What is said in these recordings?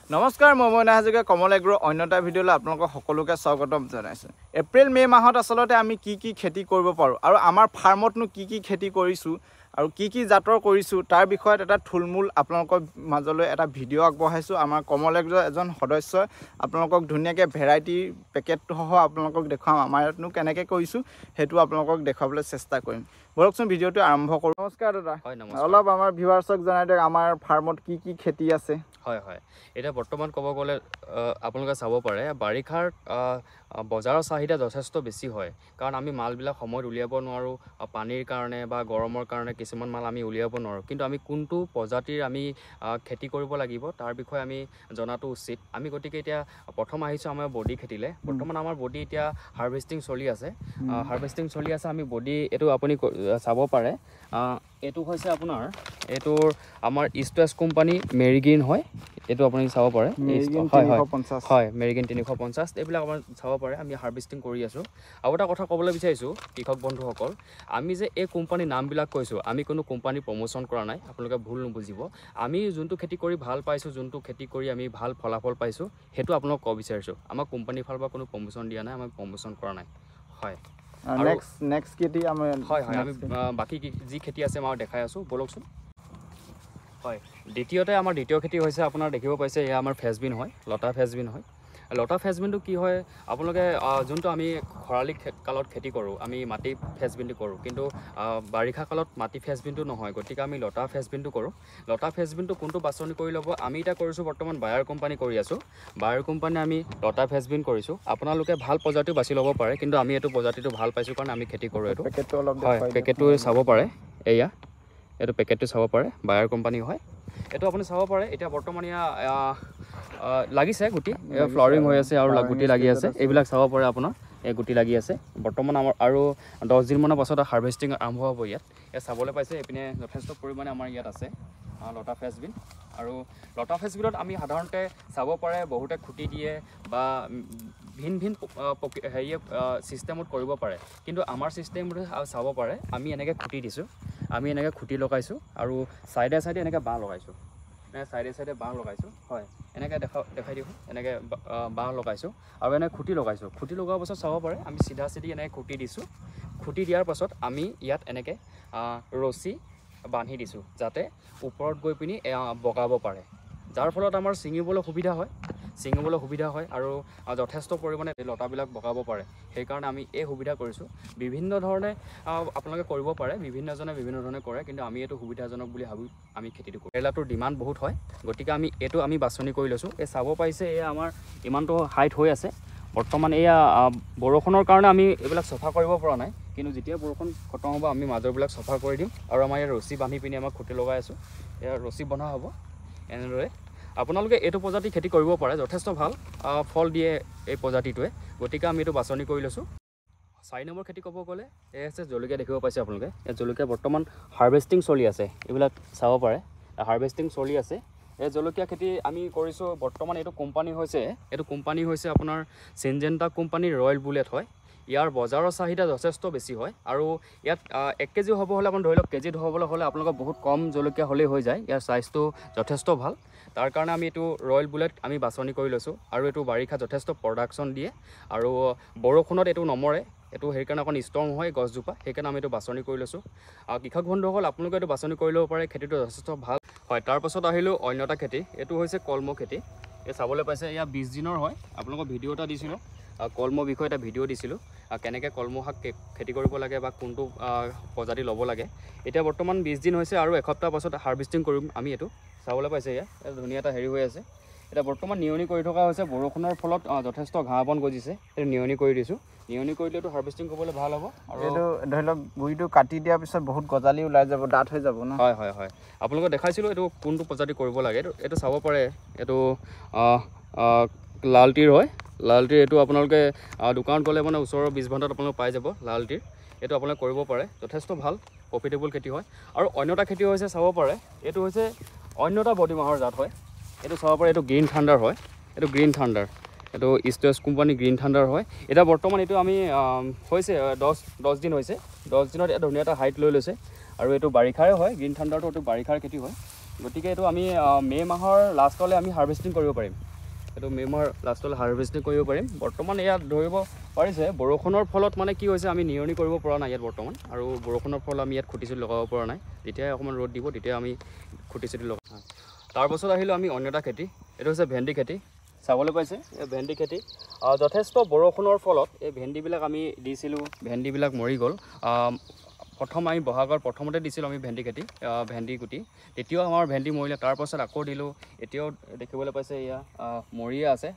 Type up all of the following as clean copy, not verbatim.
নমস্কাৰ, মই মইনা হাজৰিকা, কমল এগ্ৰ অন্য এটা ভিডিঅ'লৈ আপোনালোকক সকলোকে স্বাগতম জনাইছোঁ। এপ্ৰিল মে' মাহত আচলতে আমি কি কি খেতি কৰিব পাৰোঁ আৰু আমাৰ ফাৰ্মতনো কি কি খেতি কৰিছোঁ আৰু কি কি জাতৰ কৰিছোঁ তাৰ বিষয়ত এটা থুলমূল আপোনালোকৰ মাজলৈ এটা ভিডিঅ' আগবঢ়াইছোঁ। আমাৰ কমল এগ্ৰ এজন সদস্যই আপোনালোকক ধুনীয়াকৈ ভেৰাইটি পেকেটসহ আপোনালোকক দেখুৱাম, আমাৰ ইয়াতনো কেনেকৈ কৰিছোঁ সেইটো আপোনালোকক দেখুৱাবলৈ চেষ্টা কৰিম। ব'লকচোন ভিডিঅ'টো আৰম্ভ কৰোঁ। নমস্কাৰ দাদা। হয়, নমস্কাৰ। অলপ আমাৰ ভিউৱাৰ্ছক জনাই দিয়ক আমাৰ ফাৰ্মত কি কি খেতি আছে। হয় হয়, এতিয়া বৰ্তমান ক'ব গ'লে আপোনালোকে চাব পাৰে বাৰিষাৰ বজাৰৰ চাহিদা যথেষ্ট বেছি হয়, কাৰণ আমি মালবিলাক সময়ত উলিয়াব নোৱাৰোঁ, পানীৰ কাৰণে বা গৰমৰ কাৰণে কিছুমান মাল আমি উলিয়াব নোৱাৰোঁ। কিন্তু আমি কোনটো প্ৰজাতিৰ আমি খেতি কৰিব লাগিব তাৰ বিষয়ে আমি জনাটো উচিত। আমি গতিকে এতিয়া প্ৰথম আহিছোঁ আমাৰ বডি খেতিলৈ। বৰ্তমান আমাৰ বডি এতিয়া হাৰ্ভেষ্টিং চলি আছে, হাৰ্ভেষ্টিং চলি আছে। আমি বডি এইটো আপুনি চাব পাৰে, এইটো হৈছে আপোনাৰ এইটোৰ আমাৰ ইষ্ট ৱেষ্ট কোম্পানী মেৰিগ্ৰীণ হয়, এইটো আপুনি চাব পাৰে। হয় হয় হয়, মেৰিগ্ৰীণ 350, এইবিলাক আপোনাৰ চাব পাৰে। আমি হাৰ্ভেষ্টিং কৰি আছোঁ। আৰু এটা কথা ক'বলৈ বিচাৰিছোঁ কৃষক বন্ধুসকল, আমি যে এই কোম্পানীৰ নামবিলাক কৈছোঁ, আমি কোনো কোম্পানী প্ৰমোশ্যন কৰা নাই, আপোনালোকে ভুল নুবুজিব। আমি যোনটো খেতি কৰি ভাল পাইছোঁ, যোনটো খেতি কৰি আমি ভাল ফলাফল পাইছোঁ, সেইটো আপোনালোক ক'ব বিচাৰিছোঁ। আমাক কোম্পানীৰ ফালৰ পৰা কোনো প্ৰমোশ্যন দিয়া নাই, আমাক প্ৰমোশ্যন কৰা নাই। হয়, নেক্সট খেতি আমি হয় হয়, আমি বাকী যি খেতি আছে মই দেখাই আছোঁ, ব'লকচোন। হয়, দ্বিতীয়তে আমাৰ দ্বিতীয় খেতি হৈছে আপোনাৰ দেখিব পাইছে, এয়া আমাৰ ফেচবিন হয়, লতা ফেচবিন হয়। লতা ফেচবিনটো কি হয়, আপোনালোকে যোনটো আমি খৰালি কালত খেতি কৰোঁ, আমি মাটি ফেচবিনটো কৰোঁ, কিন্তু বাৰিষা কালত মাটি ফেচবিনটো নহয়, গতিকে আমি লতা ফেচবিনটো কৰোঁ। লতা ফেচবিনটো কোনটো বাছনি কৰি ল'ব, আমি এতিয়া কৰিছোঁ বৰ্তমান বায়াৰ কোম্পানী কৰি আছোঁ। বায়াৰ কোম্পানী আমি লতা ফেচবিন কৰিছোঁ। আপোনালোকে ভাল প্ৰজাতিও বাছি ল'ব পাৰে, কিন্তু আমি এইটো প্ৰজাতিটো ভাল পাইছোঁ কাৰণে আমি খেতি কৰোঁ। এইটো হয়, পেকেটটো চাব পাৰে, এয়া এইটো পেকেটটো চাব পাৰে, বায়াৰ কোম্পানী হয়। এইটো আপুনি চাব পাৰে। এতিয়া বৰ্তমান ইয়াৰ লাগিছে গুটি, ফ্লাৱাৰিং হৈ আছে আৰু গুটি লাগি আছে, এইবিলাক চাব পাৰে আপোনাৰ, এই গুটি লাগি আছে বৰ্তমান আমাৰ। আৰু 10 দিনমানৰ পাছত হাৰ্ভেষ্টিং আৰম্ভ হ'ব ইয়াত। ইয়াত চাবলৈ পাইছে এইপিনে যথেষ্ট পৰিমাণে আমাৰ ইয়াত আছে লতা ফেচবিন। আৰু লতা ফেচবিনত আমি সাধাৰণতে চাব পাৰে বহুতে খুঁটি দিয়ে বা ভিন ভিন হেৰিয়ে ছিষ্টেমত কৰিব পাৰে, কিন্তু আমাৰ ছিষ্টেমটো চাব পাৰে আমি এনেকৈ খুঁটি দিছোঁ, আমি এনেকৈ খুঁটি লগাইছোঁ আৰু ছাইডে ছাইডে এনেকৈ বাঁহ লগাইছোঁ, এনেকৈ ছাইডে ছাইডে বাঁহ লগাইছোঁ। হয়, এনেকৈ দেখাই দিওঁ, এনেকৈ বাঁহ লগাইছোঁ আৰু এনেকৈ খুঁটি লগাইছোঁ। খুঁটি লগোৱাৰ পাছত চাব পাৰে আমি চিধা চিধি এনেকৈ খুঁটি দিছোঁ। খুঁটি দিয়াৰ পাছত আমি ইয়াত এনেকৈ ৰছী বান্ধি দিছোঁ যাতে ওপৰত গৈ পিনি বগাব পাৰে, যাৰ ফলত আমাৰ ছিঙিবলৈ সুবিধা হয়, ছিঙিবলৈ সুবিধা হয় আৰু যথেষ্ট পৰিমাণে লতাবিলাক বগাব পাৰে। সেইকাৰণে আমি এই সুবিধা কৰিছোঁ। বিভিন্ন ধৰণে আপোনালোকে কৰিব পাৰে, বিভিন্নজনে বিভিন্ন ধৰণে কৰে, কিন্তু আমি এইটো সুবিধাজনক বুলি ভাবি আমি খেতিটো কৰোঁ। কেৰেলাটোৰ ডিমাণ্ড বহুত হয়, গতিকে আমি এইটো আমি বাছনি কৰি লৈছোঁ। এই চাব পাৰিছে, এয়া আমাৰ ইমানটো হাইট হৈ আছে বৰ্তমান। এয়া বৰষুণৰ কাৰণে আমি এইবিলাক চফা কৰিব পৰা নাই, কিন্তু যেতিয়া বৰষুণ খতম হ'ব আমি মাজৰবিলাক চফা কৰি দিম। আৰু আমাৰ ইয়াত ৰছী বান্ধি পিনি আমাক খুঁটি লগাই আছোঁ, এয়া ৰছী বন্ধা হ'ব এনেদৰে। আপোনালোকে এইটো প্ৰজাতি খেতি কৰিব পাৰে, যথেষ্ট ভাল ফল দিয়ে এই প্ৰজাতিটোৱে, গতিকে আমি এইটো বাছনি কৰি লৈছোঁ। 4 নম্বৰ খেতি ক'ব গ'লে এয়া হৈছে জলকীয়া। দেখিব পাইছে আপোনালোকে, এই জলকীয়া বৰ্তমান হাৰ্ভেষ্টিং চলি আছে, এইবিলাক চাব পাৰে হাৰ্ভেষ্টিং চলি আছে। এই জলকীয়া খেতি আমি কৰিছোঁ বৰ্তমান। এইটো কোম্পানী হৈছে, এইটো কোম্পানী হৈছে আপোনাৰ চিনজেণ্টা কোম্পানীৰ ৰয়েল বুলেট হয়। ইয়াৰ বজাৰৰ চাহিদা যথেষ্ট বেছি হয় আৰু ইয়াত 1 কেজি হ'ব হ'লে আপুনি ধৰি লওক কেজিত হ'বলৈ হ'লে আপোনালোকৰ বহুত কম জলকীয়া হ'লেই হৈ যায়। ইয়াৰ চাইজটো যথেষ্ট ভাল, তাৰ কাৰণে আমি এইটো ৰয়েল বুলেট আমি বাছনি কৰি লৈছোঁ। আৰু এইটো বাৰিষা যথেষ্ট প্ৰডাকশ্যন দিয়ে আৰু বৰষুণত এইটো নমৰে, এইটো সেইকাৰণে অকণ ষ্ট্ৰং হয় গছজোপা, সেইকাৰণে আমি এইটো বাছনি কৰি লৈছোঁ। কৃষক বন্ধুসকল, আপোনালোকে এইটো বাছনি কৰি ল'ব পাৰে, খেতিটো যথেষ্ট ভাল হয়। তাৰপাছত আহিলোঁ অন্য এটা খেতি, এইটো হৈছে কলমৌ খেতি। এই চাবলৈ পাইছে এয়া 20 দিনৰ হয়। আপোনালোকক ভিডিঅ' এটা দিছিলোঁ, কলমৌ বিষয়ে এটা ভিডিঅ' দিছিলোঁ, কেনেকৈ কলমৌ শাক খেতি কৰিব লাগে বা কোনটো প্ৰজাতি ল'ব লাগে। এতিয়া বৰ্তমান 20 দিন হৈছে আৰু এসপ্তাহ পাছত হাৰ্ভেষ্টিং কৰিম আমি। এইটো চাবলৈ পাইছে, এয়া ধুনীয়া এটা হেৰি হৈ আছে। এতিয়া বৰ্তমান নিয়নি কৰি থকা হৈছে, বৰষুণৰ ফলত যথেষ্ট ঘাঁহ বন গজিছে, সেইটো নিয়নি কৰি দিছোঁ। নিয়নি কৰি দিলেতো হাৰ্ভেষ্টিং কৰিবলৈ ভাল হ'ব। আৰু এইটো ধৰি লওক গুৰিটো কাটি দিয়াৰ পিছত বহুত গজালি ওলাই যাব, ডাঠ হৈ যাব ন। হয় হয় হয়, আপোনালোকক দেখাইছিলোঁ এইটো কোনটো প্ৰজাতি কৰিব লাগে। এইটো এইটো চাব পাৰে, এইটো লালটিৰ হয়। লালটিৰ এইটো আপোনালোকে দোকানত গ'লে মানে ওচৰৰ 20 ঘণ্টাত আপোনালোকে পাই যাব লালটিৰ। এইটো আপোনালোকে কৰিব পাৰে, যথেষ্ট ভাল প্ৰফিটেবল খেতি হয়। আৰু অন্য এটা খেতি হৈছে চাব পাৰে, এইটো হৈছে অন্য এটা বডি মাহৰ জাত হয়। এইটো চাব পাৰে, এইটো গ্ৰীণ থাণ্ডাৰ হয়। এইটো গ্ৰীণ থাণ্ডাৰ, এইটো east west company green thunder হয়। এতিয়া বৰ্তমান এইটো আমি হৈছে 10 দিন হৈছে, 10 দিনত এটা ধুনীয়া এটা হাইট লৈ লৈছে। আৰু এইটো বাৰিষাৰে হয়, গ্ৰীণ থাণ্ডাৰটো এইটো বাৰিষাৰ খেতি হয়। গতিকে এইটো আমি মে' মাহৰ লাষ্টলৈ আমি হাৰ্ভেষ্টিং কৰিব পাৰিম। এইটো মে' মাহৰ লাষ্টলৈ হাৰ্ভেষ্টিং কৰিব পাৰিম। বৰ্তমান ইয়াত ধৰিব পাৰিছে বৰষুণৰ ফলত মানে কি হৈছে, আমি নিয়নি কৰিব পৰা নাই ইয়াত বৰ্তমান, আৰু বৰষুণৰ ফলত আমি ইয়াত খুঁটি চুটি লগাব পৰা নাই। যেতিয়াই অকণমান ৰ'দ দিব তেতিয়া আমি খুঁটি চুটি লগাম। তাৰপাছত আহিলোঁ আমি অন্য এটা খেতি, এইটো হৈছে ভেন্দি খেতি। চাবলৈ পাইছে এই ভেন্দি খেতি যথেষ্ট বৰষুণৰ ফলত এই ভেন্দিবিলাক আমি দিছিলোঁ, ভেন্দিবিলাক মৰি গ'ল। প্ৰথম আমি বহাগৰ প্ৰথমতে দিছিলোঁ আমি ভেন্দি খেতি, ভেন্দি গুটি, তেতিয়াও আমাৰ ভেন্দি মৰিলে। তাৰপাছত আকৌ দিলোঁ, এতিয়াও দেখিবলৈ পাইছে এয়া মৰিয়ে আছে।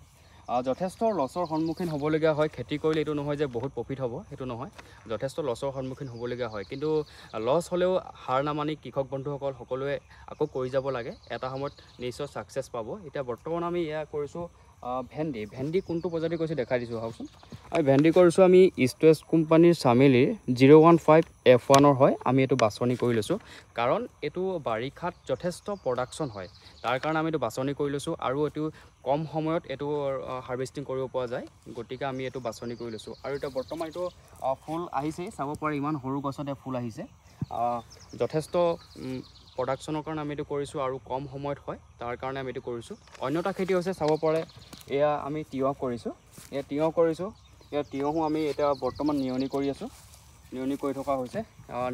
যথেষ্ট লছৰ সন্মুখীন হ'বলগীয়া হয় খেতি কৰিলে। এইটো নহয় যে বহুত প্ৰফিট হ'ব, সেইটো নহয়, যথেষ্ট লছৰ সন্মুখীন হ'বলগীয়া হয়। কিন্তু লছ হ'লেও হাৰ নামানি কৃষক বন্ধুসকল সকলোৱে আকৌ কৰি যাব লাগে, এটা সময়ত নিশ্চয় ছাকচেছ পাব। এতিয়া বৰ্তমান আমি এয়া কৰিছোঁ ভেন্দি। ভেন্দি কোনটো প্ৰজাতি কৰিছোঁ দেখাই দিছোঁ আহকচোন। আমি ভেন্দি কৰিছোঁ আমি ইষ্ট ৱেষ্ট কোম্পানীৰ চামেলিৰ 015 F1ৰ হয়। আমি এইটো বাছনি কৰি লৈছোঁ কাৰণ এইটো বাৰিষাত যথেষ্ট প্ৰডাকশ্যন হয়, তাৰ কাৰণে আমি এইটো বাছনি কৰি লৈছোঁ। আৰু এইটো কম সময়ত এইটো হাৰ্ভেষ্টিং কৰিব পৰা যায়, গতিকে আমি এইটো বাছনি কৰি লৈছোঁ। আৰু এতিয়া বৰ্তমান এইটো ফুল আহিছেই, চাব পাৰে ইমান সৰু গছতে ফুল আহিছে। যথেষ্ট প্ৰডাকশ্যনৰ কাৰণে আমি এইটো কৰিছোঁ আৰু কম সময়ত হয়, তাৰ কাৰণে আমি এইটো কৰিছোঁ। অন্য এটা খেতি হৈছে চাব পাৰে, এয়া আমি তিয়ঁহ কৰিছোঁ। এয়া তিয়ঁহ কৰিছোঁ, এয়া তিয়ঁহো আমি এতিয়া বৰ্তমান নিয়নি কৰি আছোঁ, নিয়নি কৰি থকা হৈছে,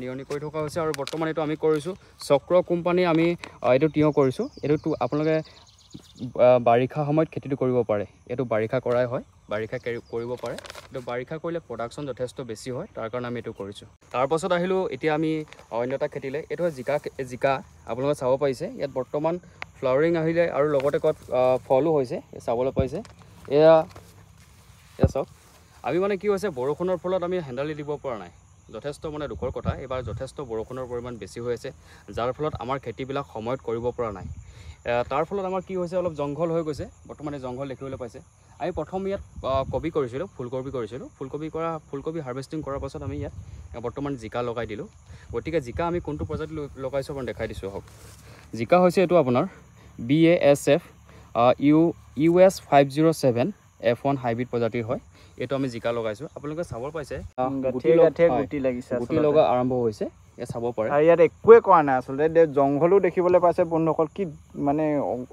নিয়নি কৰি থকা হৈছে। আৰু বৰ্তমান এইটো আমি কৰিছোঁ চক্ৰ কোম্পানী, আমি এইটো তিয়ঁহ কৰিছোঁ। এইটো আপোনালোকে বাৰিষা সময়ত খেতিটো কৰিব পাৰে, এইটো বাৰিষা কৰাই হয়, বাৰিষা কৰিব পাৰে। এইটো বাৰিষা কৰিলে প্ৰডাকশ্যন যথেষ্ট বেছি হয়, তাৰ কাৰণে আমি এইটো কৰিছোঁ। তাৰপাছত আহিলোঁ এতিয়া আমি অন্য এটা খেতিলৈ, এইটো হয় জিকা। জিকা আপোনালোকে চাব পাৰিছে ইয়াত বৰ্তমান ফ্লাৱাৰিং আহিলে আৰু লগতে ক'ত ফলো হৈছে, চাবলৈ পাইছে। এয়া চাওক, আমি মানে কি হৈছে বৰষুণৰ ফলত আমি হেন্দালি দিব পৰা নাই, যথেষ্ট মানে দুখৰ কথা। এইবাৰ যথেষ্ট বৰষুণৰ পৰিমাণ বেছি হৈ আছে, যাৰ ফলত আমাৰ খেতিবিলাক সময়ত কৰিব পৰা নাই। তাৰ ফলত আমাৰ কি হৈছে, অলপ জংঘল হৈ গৈছে। বৰ্তমানে জংঘল দেখিবলৈ পাইছে। আমি প্ৰথম ইয়াত কবি কৰিছিলোঁ, ফুলকবি কৰিছিলোঁ। ফুলকবি হাৰ্ভেষ্টিং কৰাৰ পাছত আমি ইয়াত বৰ্তমান জিকা লগাই দিলোঁ। গতিকে জিকা আমি কোনটো প্ৰজাতি লগাইছোঁ আপোনাক দেখাই দিছোঁ আহক। জিকা হৈছে এইটো আপোনাৰ BASF US 507 F1 hybrid প্ৰজাতিৰ হয়। এইটো আমি জিকা লগাইছোঁ, আপোনালোকে চাব পাইছে গুটি লগা আৰম্ভ হৈছে, চাব পাৰে। আৰু ইয়াত একোৱে কৰা নাই আচলতে, জংঘলো দেখিবলৈ পাইছে বন্ধুসকল, কি মানে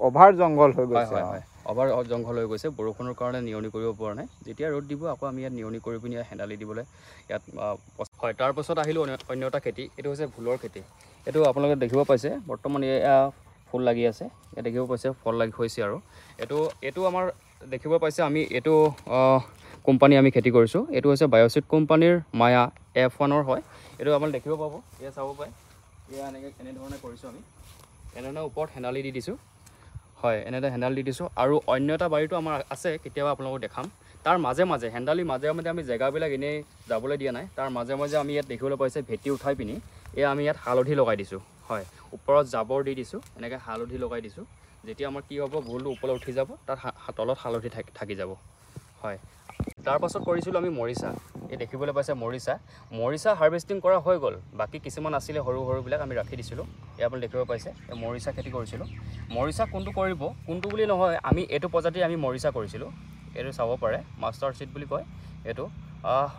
অভাৰ জংঘল হৈ গৈছে। হয়, অভাৰ জংঘল হৈ গৈছে, বৰষুণৰ কাৰণে নিয়নি কৰিব পৰা নাই। যেতিয়া ৰ'দ দিব আকৌ আমি ইয়াত নিয়নি কৰি পিনি ইয়াত হেন্দালি দিবলৈ ইয়াত হয়। তাৰপাছত আহিলোঁ অন্য এটা খেতি, এইটো হৈছে ভোলৰ খেতি। এইটো আপোনালোকে দেখিব পাইছে বৰ্তমান এয়া ফুল লাগি আছে, ইয়াত দেখিব পাইছে ফল লাগি হৈছে। আৰু এইটো আমাৰ দেখিব পাইছে আমি এইটো কোম্পানী আমি খেতি কৰিছোঁ। এইটো হৈছে বায়'চিড কোম্পানীৰ মায়া F1ৰ হয়। এইটো আপোনালোকে দেখিব পাব, এয়া চাব পাৰে। এয়া এনেকৈ এনেধৰণে কৰিছোঁ আমি, এনেধৰণে ওপৰত হেন্দালি দি দিছোঁ। হয়, এনেদৰে হেন্দালি দি দিছোঁ। আৰু অন্য এটা বাৰীটো আমাৰ আছে, কেতিয়াবা আপোনালোকক দেখাম। তাৰ মাজে মাজে হেন্দালি মাজে মাজে আমি জেগাবিলাক এনেই যাবলৈ দিয়া নাই, তাৰ মাজে মাজে আমি ইয়াত দেখিবলৈ পাইছে ভেটি উঠাই পিনি এয়া আমি ইয়াত হালধি লগাই দিছোঁ। হয়, ওপৰত জাবৰ দি দিছোঁ, এনেকৈ হালধি লগাই দিছোঁ। যেতিয়া আমাৰ কি হ'ব, ভোলটো ওপৰলৈ উঠি যাব, তাত তলত হালধি থাকি যাব। হয়, তাৰপাছত কৰিছিলোঁ আমি মৰিচা। এই দেখিবলৈ পাইছে মৰিচা। মৰিচা হাৰ্ভেষ্টিং কৰা হৈ গ'ল, বাকী কিছুমান আছিলে সৰু সৰুবিলাক আমি ৰাখি দিছিলোঁ। এই আপুনি দেখিব পাইছে এই মৰিচা খেতি কৰিছিলোঁ। মৰিচা কোনটো কৰিব, কোনটো বুলি নহয়, আমি এইটো প্ৰজাতিৰ আমি মৰিচা কৰিছিলোঁ। এইটো চাব পাৰে, মাষ্টাৰ চিড বুলি কয় এইটো।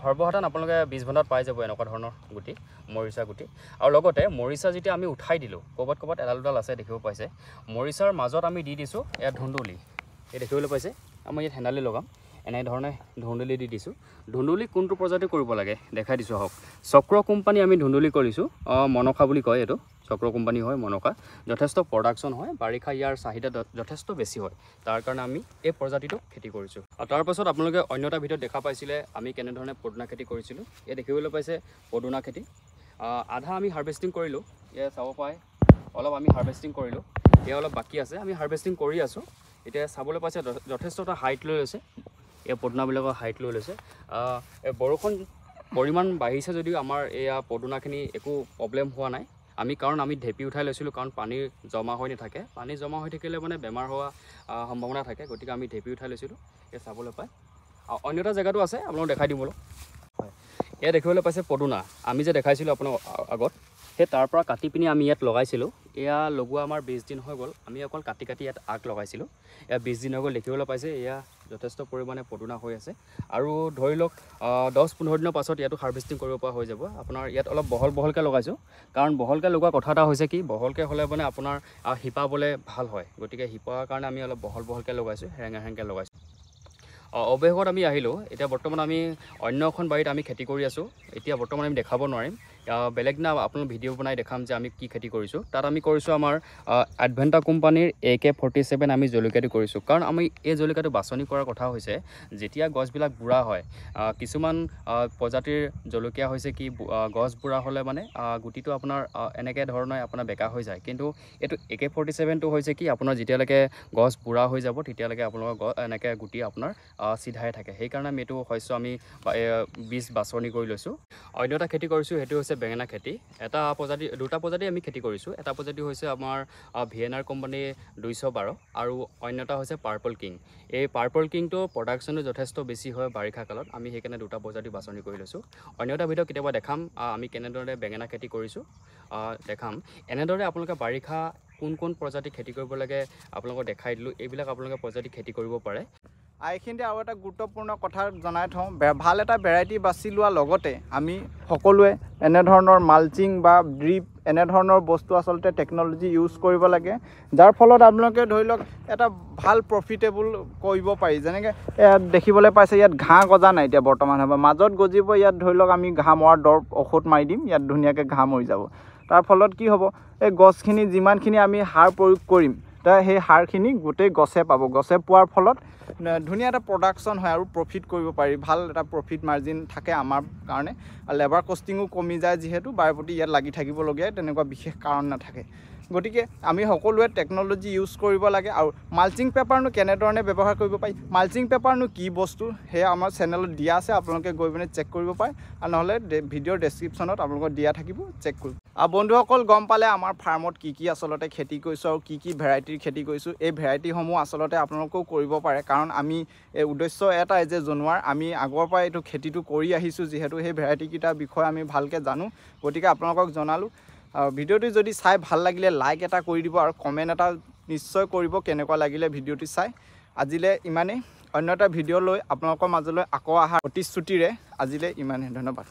সৰ্বসাধাৰণ আপোনালোকে বীজ ভণ্ডাৰত পাই যাব এনেকুৱা ধৰণৰ গুটি, মৰিচা গুটি। আৰু লগতে মৰিচা যেতিয়া আমি উঠাই দিলোঁ, ক'ৰবাত ক'ৰবাত এডাল দুডাল আছে দেখিব পাইছে। মৰিচাৰ মাজত আমি দি দিছোঁ ইয়াত ধুন্দুলি, এই দেখিবলৈ পাইছে। আমি ইয়াত হেন্দালি লগাম, এনেধৰণে ধুন্দুলি দি দিছোঁ। ধুন্দুলি কোনটো প্ৰজাতি কৰিব লাগে দেখাই দিছোঁ আহক। চক্ৰ কোম্পানী আমি ধুন্দুলি কৰিছোঁ, মনসা বুলি কয় এইটো, চক্ৰ কোম্পানী হয় মনসা। যথেষ্ট প্ৰডাকশ্যন হয়, বাৰিষা ইয়াৰ চাহিদা যথেষ্ট বেছি হয়, তাৰ কাৰণে আমি এই প্ৰজাতিটো খেতি কৰিছোঁ। আৰু তাৰপাছত আপোনালোকে অন্য এটা ভিডিঅ'ত দেখা পাইছিলে আমি কেনেধৰণে পদুনা খেতি কৰিছিলোঁ। এই দেখিবলৈ পাইছে পদুনা খেতি। আধা আমি হাৰ্ভেষ্টিং কৰিলোঁ, এয়া চাব পায় অলপ আমি হাৰ্ভেষ্টিং কৰিলোঁ, এয়া অলপ বাকী আছে, আমি হাৰ্ভেষ্টিং কৰি আছোঁ। এতিয়া চাবলৈ পাইছে যথেষ্ট এটা হাইট লৈ লৈছে, এই পদুনাবিলাকৰ হাইট লৈ লৈছে। বৰষুণ পৰিমাণ বাঢ়িছে যদিও আমাৰ এয়া পদুনাখিনি একো প্ৰব্লেম হোৱা নাই। আমি কাৰণ আমি ঢেপি উঠাই লৈছিলোঁ, কাৰণ পানী জমা হৈ নাথাকে, পানী জমা হৈ থাকিলে মানে বেমাৰ হোৱা সম্ভাৱনা থাকে, গতিকে আমি ঢেপি উঠাই লৈছিলোঁ। এই চাবলৈ পায়। আৰু অন্য এটা জেগাটো আছে, আপোনালোক দেখাই দিম অলপ। হয়, এয়া দেখিবলৈ পাইছে পদুনা, আমি যে দেখাইছিলোঁ আপোনাক আগত, সেই তাৰ পৰা কাটি পিনি আমি ইয়াত লগাইছিলোঁ। এয়া লগোৱা আমাৰ 20 দিন হৈ গ'ল। আমি অকল কাটি কাটি ইয়াত আগ লগাইছিলোঁ। এয়া 20 দিন হৈ গ'ল, দেখিবলৈ পাইছে এয়া যথেষ্ট পৰিমাণে পদুনা হৈ আছে। আৰু ধৰি লওক 10-15 দিনৰ পাছত ইয়াতো হাৰ্ভেষ্টিং কৰিব পৰা হৈ যাব। আপোনাৰ ইয়াত অলপ বহল বহলকৈ লগাইছোঁ, কাৰণ বহলকৈ লগোৱা কথা এটা হৈছে কি, বহলকৈ হ'লে মানে আপোনাৰ শিপাবলৈ ভাল হয়। গতিকে শিপাৰ কাৰণে আমি অলপ বহল বহলকৈ লগাইছোঁ, হেৰেঙা হেৰেঙাকৈ লগাইছোঁ। অৱশেষত আমি আহিলোঁ। এতিয়া বৰ্তমান আমি অন্য এখন বাৰীত আমি খেতি কৰি আছোঁ। এতিয়া বৰ্তমান আমি দেখাব নোৱাৰিম, বেলেগ দিনা আপোনালোক ভিডিঅ' বনাই দেখাম যে আমি কি খেতি কৰিছোঁ। তাত আমি কৰিছোঁ আমাৰ এডভেণ্টা কোম্পানীৰ AK-47 আমি জলকীয়াটো কৰিছোঁ। কাৰণ আমি এই জলকীয়াটো বাছনি কৰাৰ কথা হৈছে, যেতিয়া গছবিলাক বুঢ়া হয়, কিছুমান প্ৰজাতিৰ জলকীয়া হৈছে কি, গছ বুঢ়া হ'লে মানে গুটিটো আপোনাৰ এনেকৈ ধৰণে আপোনাৰ বেকা হৈ যায়। কিন্তু এইটো AK-47টো হৈছে কি, আপোনাৰ যেতিয়ালৈকে গছ বুঢ়া হৈ যাব তেতিয়ালৈকে আপোনালোকৰ এনেকৈ গুটি আপোনাৰ চিধাই থাকে। সেইকাৰণে আমি এইটো শস্য আমি বীজ বাছনি কৰি লৈছোঁ। অন্য এটা খেতি কৰিছোঁ, সেইটো হৈছে বেঙেনা খেতি। এটা প্ৰজাতি, দুটা প্ৰজাতি আমি খেতি কৰিছোঁ। এটা প্ৰজাতি হৈছে আমাৰ VNR company 212 আৰু অন্য এটা হৈছে পাৰ্পল কিং। এই পাৰ্পল কিংটো প্ৰডাকশ্যনো যথেষ্ট বেছি হয় বাৰিষা কালত। আমি সেইকাৰণে দুটা প্ৰজাতি বাছনি কৰি লৈছোঁ। অন্য এটা ভিডিঅ' কেতিয়াবা দেখাম আমি কেনেদৰে বেঙেনা খেতি কৰিছোঁ দেখাম। এনেদৰে আপোনালোকে বাৰিষা কোন কোন প্ৰজাতি খেতি কৰিব লাগে আপোনালোকক দেখাই দিলোঁ। এইবিলাক আপোনালোকে প্ৰজাতি খেতি কৰিব পাৰে। এইখিনিতে আৰু এটা গুৰুত্বপূৰ্ণ কথা জনাই থওঁ, ভাল এটা ভেৰাইটি বাছি লোৱাৰ লগতে আমি সকলোৱে এনেধৰণৰ মালচিং বা ড্ৰিপ এনেধৰণৰ বস্তু আচলতে টেকন'লজি ইউজ কৰিব লাগে, যাৰ ফলত আপোনালোকে ধৰি লওক এটা ভাল প্ৰফিটেবল কৰিব পাৰি। যেনেকৈ ইয়াত দেখিবলৈ পাইছে, ইয়াত ঘাঁহ গজা নাই এতিয়া বৰ্তমান সময়ত, মাজত গজিব। ইয়াত ধৰি লওক আমি ঘাঁহ মৰাৰ দৰৱ ঔষধ মাৰি দিম, ইয়াত ধুনীয়াকৈ ঘাঁহ মৰি যাব। তাৰ ফলত কি হ'ব, এই গছখিনি যিমানখিনি আমি সাৰ প্ৰয়োগ কৰিম, সেই সাৰখিনি গোটেই গছে পাব। গছে পোৱাৰ ফলত ধুনীয়া এটা প্ৰডাকশ্যন হয় আৰু প্ৰফিট কৰিব পাৰি, ভাল এটা প্ৰফিট মাৰ্জিন থাকে আমাৰ কাৰণে। আৰু লেবাৰ কষ্টিঙো কমি যায়, যিহেতু বাৰে প্ৰতি ইয়াত লাগি থাকিবলগীয়া তেনেকুৱা বিশেষ কাৰণ নাথাকে। গতিকে আমি সকলোৱে টেকন'লজি ইউজ কৰিব লাগে। আৰু মালচিং পেপাৰনো কেনেধৰণে ব্যৱহাৰ কৰিব পাৰি, মালচিং পেপাৰনো কি বস্তু, সেয়া আমাৰ চেনেলত দিয়া আছে, আপোনালোকে গৈ পিনে চেক কৰিব পাৰে। আৰু নহ'লে ভিডিঅ'ৰ ডেছক্ৰিপশ্যনত আপোনালোকৰ দিয়া থাকিব, চেক কৰিব। আৰু বন্ধুসকল গম পালে আমাৰ ফাৰ্মত কি কি আচলতে খেতি কৰিছোঁ আৰু কি কি ভেৰাইটিৰ খেতি কৰিছোঁ। এই ভেৰাইটিসমূহ আচলতে আপোনালোকেও কৰিব পাৰে, কাৰণ আমি এই উদ্দেশ্য এটাই যে জনোৱাৰ, আমি আগৰ পৰা এইটো খেতিটো কৰি আহিছোঁ, যিহেতু সেই ভেৰাইটিকেইটাৰ বিষয়ে আমি ভালকৈ জানো, গতিকে আপোনালোকক জনালোঁ। আৰু ভিডিঅ'টো যদি চাই ভাল লাগিলে লাইক এটা কৰি দিব আৰু কমেণ্ট এটা নিশ্চয় কৰিব কেনেকুৱা লাগিলে ভিডিঅ'টো চাই। আজিলৈ ইমানেই, অন্য এটা ভিডিঅ' লৈ আপোনালোকৰ মাজলৈ আকৌ অহাৰ প্ৰতিশ্ৰুতিৰে আজিলৈ ইমানেই, ধন্যবাদ।